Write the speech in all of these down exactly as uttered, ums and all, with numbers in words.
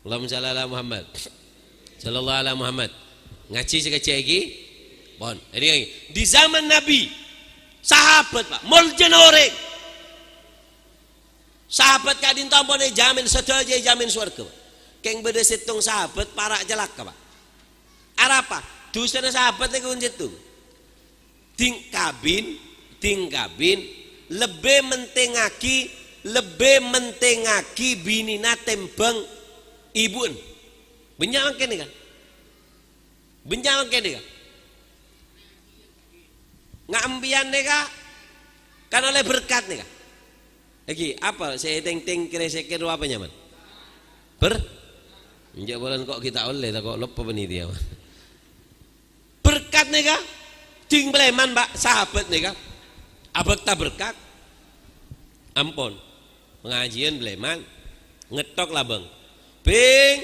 Allahumma shalli ala Muhammad. Sallallahu ala Muhammad. Ngajhi sakejjhâ' ghi? Pon. Jadi, di zaman Nabi, sahabat, Pak, moljâna orèng. Sahabat ka'dinto ampon èjhâmin, sadhâjâ èjhâmin sowarghâ, Pak. Kèng bâdâ sèttong sahabat para' calaka', Pak. Arapa? Dhusana sahabat nèko sèttong. Ding kabin, ding kabin, lebbi mentingngaghi, lebbi mentingngaghi binèna tèmbhâng ibu'en. Bânnya' mangkèn nèka. Bânnya' mangkèn nèka. Nga' empèyan nèka kan ollè berkat nèka. Lagi, apa sè tèng-tèng kèrè-sèkèr apa nyamana? Ber-, enjâ' polana kok ghi' ta' ollè, tako' loppa panitia. Berkat nèka, ding palèman, Pak, sahabat nèka. Abhâkta berkat. Ampon. Pangajiyân palèman. Ngèttok labâng. Bing.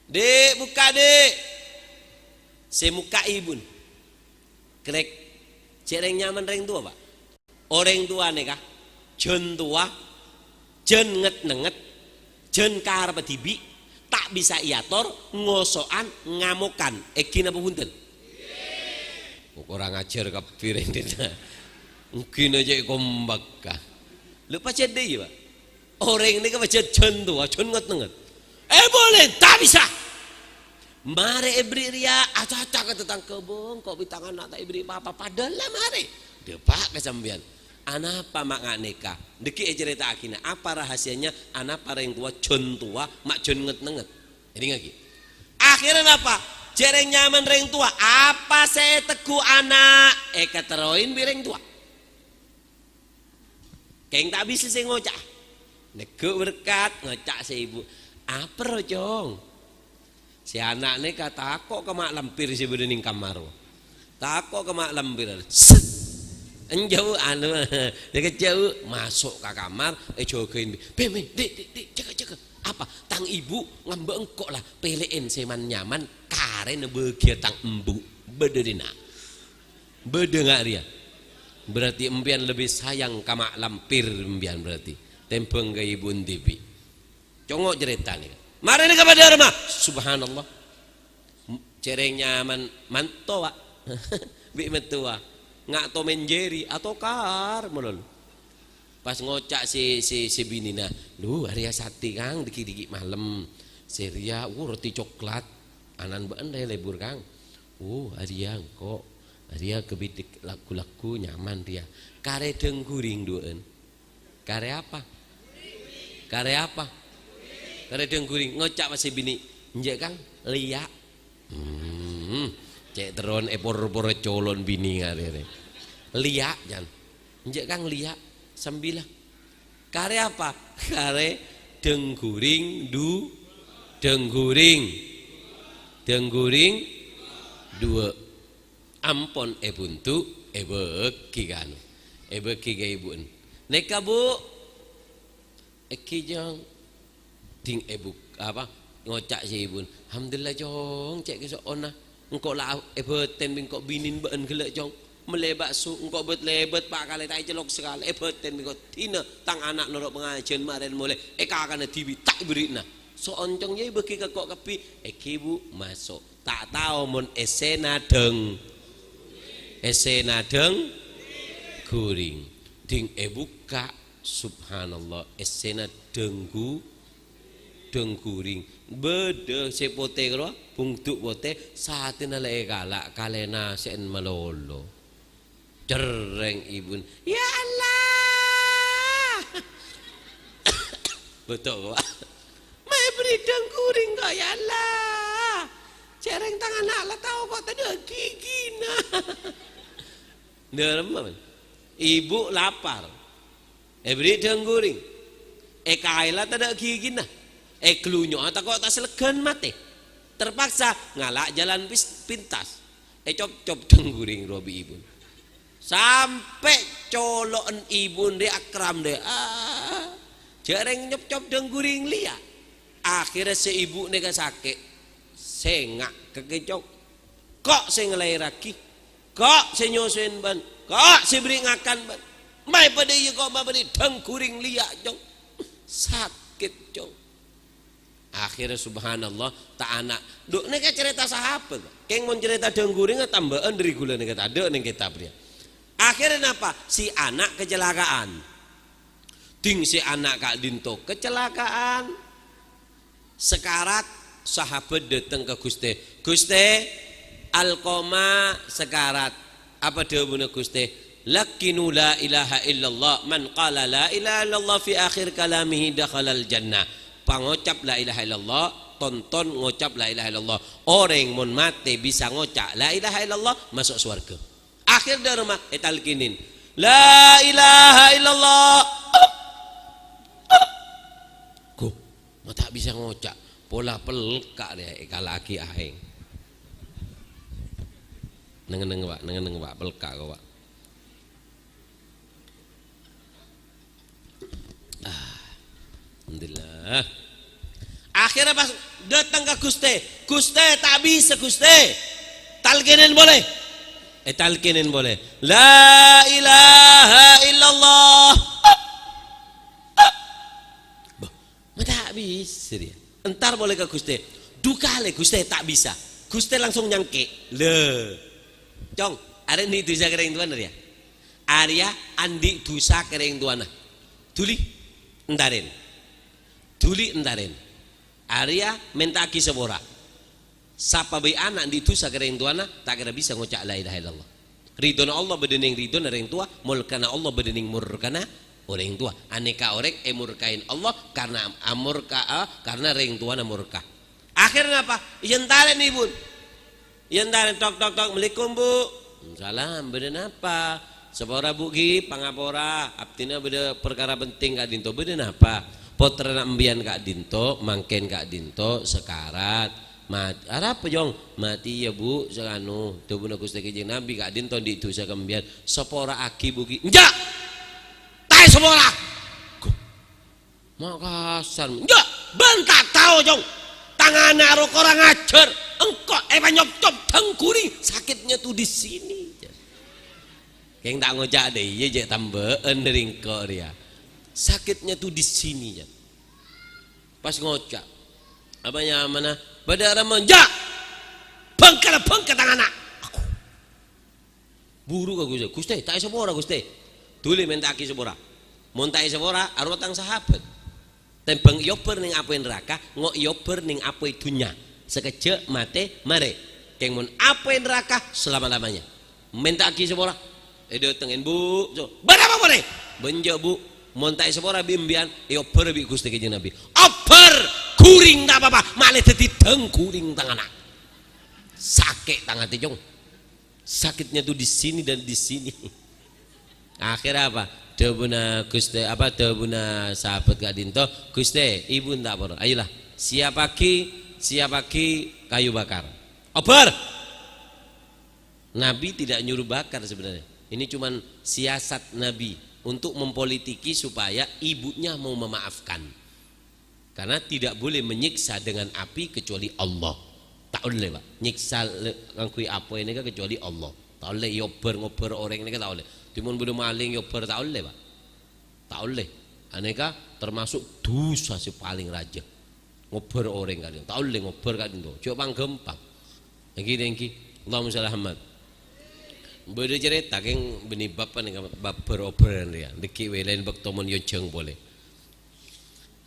Dhi', bukka', Dhi'. Sè mokka' ibu'en. Krèk. Cè' rèng nyamana rèng towa, Pak. Orèng towa nèka, jhân towa, jhân ngèt-nèngèt, jhân karebbhâ dhibi', ta' bisa èator, ngoso'an, ngamokan. Èngghi napa bhunten? Kurang ajhâr kabbhi rèng dhina. Èngghi na cè' kombhâkka. Lho, pajhât dhâ' iyâ, Pak. Orèng nèka pajhât jhân towa, jhân ngèt-nèngèt. Eh, boleh, ta' bisa. Marè èberri' rèya, acaca ka tatangghâ, "Bong, ko' bi' tang ana' ta' èberri' pa-apa." Padahal la marè. Dâpa' ka sampèyan. Anapa ma' nga' nèka? Dhâggi' ècarèta'aghina. Apa rahasianya? Anapa rèng towa, jhân towa, ma' jhân ngèt-nèngèt? Èdingngaghi. Akhirnya napa? Cè' rèng nyamana rèng towa. Apa sè ètegghu ana'? Èkaterro'è bi' rèng towa. Kèng ta' bisa sè ngoca'. Neggu' berkat, ngoca' sè ibu', "Aperro, Cong?" Sè ana' nèka tako' ka ma' lampir sè bâdâ neng kamar. Tako' ka ma' lampir. Set! Enjâu' anu, jâgâ jâu', maso' ka kamar, èjâgâi. "Bè, bè, Dhi', Dhi', Dhi', jâgâ, jâgâ." "Apa?" "Tang ibu' ngambâ' engko' la, pèlè'è sè man-nyaman, karèna bâgiyâ tang embu'." Bâdâ dinna'. Bâdâ nga' rèya. Berarti empèyan lebbi sayang ka ma' lampir empèyan berarti. Tèmbhâng ka ibu'en dhibi'. Congo' carètana. Marèna ka Padâ Rema. Subhanallah. Cè' rèng nyamana manto, Pak. Bi' mattowa. Nga' Tom and Jerry atokar malolo. Pas ngoca' sè, sè, sè binèna, "Lu, arèya satè, Kang, dhâggi'-dhâggi' malem. Sè rèya, uh, roti coklat. Ana'na bâ'na rèya lebur, Kang. Uh, arèya engko'. Arèya kabidhâk lagghu-lagghu nyaman rèya. Karè dhâng ghuring duwâ'ân." Karè apa? Karè apa? Karè dhâng ghuring. Ngoca' pas sè binè', "Enjâ', Kang, lèya'." Hmm, cè' terron èpor-pora colon binè' ngarè rè. "Lèya', Jan." "Enjâ', Kang, lèya'." "Sambilla." "Karè apa?" "Karè dhâng ghuring du-, dhâng ghuring. Dhâng ghuring duwâ'." Ampon èbhuntu, èbâghi ka anu. Èbâghi ka ibu'en. "Nèka, Bu'." "Èngghi, Cong." Ding èbuk-, apa, ngoca' sè ibu'en, "Alhamdulillah, Cong, cè' kèso'onna. Engko' la èbâtèn bi' engko' binèn bâ'en ghellâ', Cong. Mellè bakso, engko' bât-lèbât pa' kalè ta' ècellok sakalè. Èbâtèn bi' engko' dina tang ana' noro' pangajiyân marèn molè èkakana dhibi' ta' èberri'na. So'on, Cong, yâ èbâghi ka engko' kabbhi." "Èngghi, Bu', maso'." Ta' tao mon èssèna dhâng, èssèna dhâng ghuring. Ding èbukka', subhanallah, èssèna dhâng ghu-, dhâng ghuring. Bâdâ sè potè karo, bungdu' potè, satèna la èkala', kalèna sèn malolo. Cerrèng ibu'en, "Ya Allah! Beto, Pak. Ma' èberri' dhâng ghuring, kok, ya Allah! Cerrèng tang ana' la tao kok tadâ' ghigina." Dâremma, men. Ibu' lapar. Èberri' dhâng ghuring. Èkaèla tadâ' ghigina. Èglunyo'a tako' ta' salèghân matè. Terpaksa ngala' jalan pis-, pintas. Ècopcop dhâng ghuring rowa bi' ibu'en. Sampè' colo'en ibu'en rè akram rè. Ah, jhâ' rèng nyopcop dhâng ghuring lèya'. Akhèrra sè ibu' nèka sakè'. Sènga' kakè, Cong. Ko' sè ngalaèrraghi. Ko' sè nyosowèn bâ'en. Ko' sè berri' ngakan bâ'en. Ma' èpadâ iyâ ko' ma' berri' dhâng ghuring lèya', Cong. Sakè', Cong. Akhirnya, subhanallah, ta' ana'. Dhu, nèka carèta sahabat. Kèng mon carèta dhâng-ghurèngnga tamba'an dhâri ghulâ nèka tadâ' nèng kètab rèya. Akhirnya napa? Si ana' kacelakaan. Ding si ana' ka'dinto kacelakaan. Sekarat, sahabat dâteng ka Ghustè. "Ghustè, Alqamah sekarat." Apa dhâbuna Ghustè? "Laqqinu la ilaha illallah, man qala la ilaha illallah fi akhir kalamihi dakhalal jannah." Pangocap la ilaha illallah, tonton ngocap la ilaha illallah. Orèng mon matè bisa ngoca' la ilaha illallah, maso' sowarghâ. Akhir dâ' remma ètalkinin, "La ilaha illallah." Gu, ma' ta' bisa ngoca', pola pelka' rèya èkala'aghi aèng. Neng-enneng, Pak, neng-enneng, Pak, pelka' ko', Pak. Ah, alhamdulillah. Akhirnya pas dâteng ka Ghustè, "Ghustè, ta' bisa, Ghustè." Talkinin polè. Eh, talkinin polè. "La ilaha illallah." Bâh, ma' ta' bisa dia. Entar polè ka Ghustè. Dhu kalè, "Ghustè, ta' bisa." Ghustè langsung nyangkè'. Lè. Cong, arè andi' dhusa ka rèng towana rèya. Arèya andi' dhusa ka rèng towana. Dhuli entarèn. Dhuli entarèn. Arèya mènta'aghi sapora. Sapa bhâi ana' andi' dhusa ka rèng towana, ta' kèra bisa ngoca' la ilaha illallah. Ridhona Allah bâdâ nèng ridhona rèng towa, murkana Allah bâdâ nèng murkana orèng towa. Anèka orèng èmurkaè Allah karna amurka, ah, karna rèng towana murka. Akhirnya apa? Èentarè ibun. Èentarè, tok, tok, tok. "Assalamualaikum, Bu." "Salam, bâdâ napa?" "Sapora, Bu, ghi, pangapora. Abdhina bâdâ parkara penting ka'dinto." "Bâdâ napa?" "Pottrana embiyan ka'dinto, mangkèn ka'dinto, sakarat. Mat-, arapa, Jong?" "Matè, iyâ, Bu, sakano. Dhâbuna Ghustè Kanjeng Nabi ka'dinto andi' dhusa ka embiyan. Sapora'aghi, Bu, ghi." "Enjâ'! Ta' èsapora!" Ma' kasar. "Enjâ', bân ta' tao, Jong. Tang ana' ro-, korang ajhâr. Engko' èpanyopcop dhâng-ghuring. Sakitnya tuh di sini." Kèng ta' ngoca' dâ' iyâ, jhâ' tambâ'ân dhâri engko' rèya. "Sakitnya tuh di sini," jhâ'. Pas ngoca'. Apa nyamana? Bâdâ rèmma, "Enjâ'! Bângkana bângka tang ana'." Buru ka Ghustè, "Ghustè, ta' èsapora, Ghustè." Dhuli mènta'aghi sapora. Mon ta' èsapora, arowa tang sahabat. Tèmbhâng èobbhâr nèng apoy naraka, ngo' èobbhâr nèng apoy dhunnya. Sakejjhâ' matè marè. Kèng mon apoy naraka selama-lamanya. Mènta'aghi sapora. Èdâtengngè, "Bu, so-, bârâmma polè?" "Bân enjâ', Bu. Mon ta' èsapora bi' embiyan, èobbhâr bi' Ghustè Kanjeng Nabi." "Obbhâr! Ghuring ta' pa-apa, malè dhâddhi dhâng-ghuring tang ana'." Sakè' tang atè, Cong. Sakitnya tuh di sini dan di sini. Akhirnya apa? Dhâbuna Ghustè, apa, dhâbuna sahabat ka'dinto, "Ghustè, ibun ta' poro. Ayolah, siapaghi, siapaghi kayu bakar." Obbhâr! Nabi tidak nyuruh bakar sebenarnya. Ini cuman siasat Nabi untuk mempolitiki supaya ibunya mau memaafkan. Karena tidak boleh menyiksa dengan api kecuali Allah. Ta' ollè, Pak. Nyiksa le-, ngangghuy apoy nèka kecuali Allah. Ta' ollè èobbhâr-ngobbhâr orèng nèka ta' ollè. Dhimèn bâdâ maling èobbhâr ta' ollè, Pak. Ta' ollè. Anèka termasuk dhusa sè palèng rajâ. Ngobbhâr orèng ka'dinto. Ta' ollè ngobbhâr ka'dinto. Jhâ' pang-ghâmpang. Èngghi, èngghi. Allahumma shalli Muhammad. Bâdâ carèta kèng bânnè bab panèka, bab bhâr-obbhârân rèya. Dâgghi' wè laèn bâkto mon èonjhâng polè.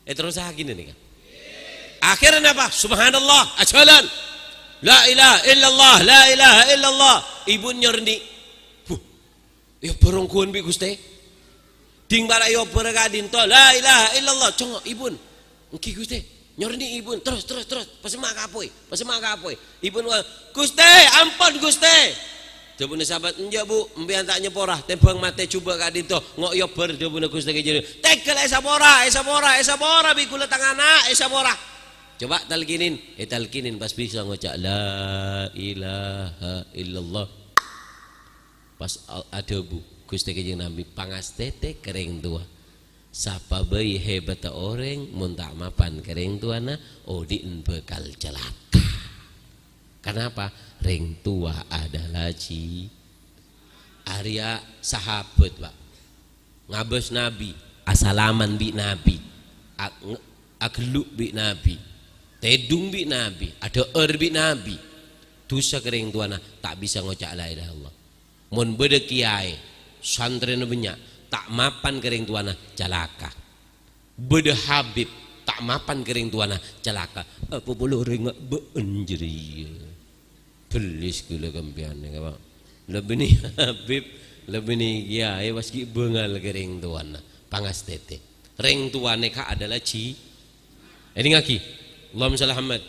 Èterrossaghina nèka. Akhirnya napa? Subhanallah, ajalan. La ilaha illallah, la ilaha illallah. Ibun nyerni. Huh. Èobbhâr ongghuwân bi' Ghustè. Ding para' èobbhâr ka'dinto, la ilaha illallah. Congo', ibun. Èngghi, Ghustè. Nyerni ibun. Terros, terros, terros. Pasemma' ka apoy. Pasemma' ka apoy. Ibun wa-, "Ghustè, ampon, Ghustè." Dhâbuna sahabat, "Enjâ', Bu, empèyan ta' nyapora, tèmbhâng matè jhubâ' ka'dinto, ngo' èobbhâr," dhâbuna Ghustè Kanjeng Nabi. "Tegghâl èsapora, èsapora, èsapora, bi' ghulâ tang ana', èsapora." Coba talkinin, ètalkinin pas bisa ngoca' la ilaha illallah. Pas a-, adhâbu Ghustè Kanjeng Nabi, "Pangastètè ka rèng towa." Sapa bhâi hebatta orèng, mon ta' mapan ka rèng towana, odi'en bhâkal calaka. Kenapa? Rèng towa adalah ji-, arèya sahabat, Pak. Ngabâs Nabi, asalaman bi' Nabi, a-, nge-, agellu' bi' Nabi. Tèdung bi' Nabi, adhâ'âr bi' Nabi. Dhusa ka rèng towana, ta' bisa ngoca' la ilaha illallah. Mon bâdâ kèyaè, santrèna bânnya', ta' mapan ka rèng towana, calaka. Bâdâ Habib, ta' mapan ka rèng towana, calaka. Apa polè orèngnga bâ'ân jârèya? Bellis ghulâ kampèyan, nèka, Pak. Lebbi nè Habib, lebbi nè kèyaè, pas ghi' bângal ka rèng towana. Pangastètè. Rèng towa nèka adalah ji-, èdingngaghi. Allahumma shalli Muhammad.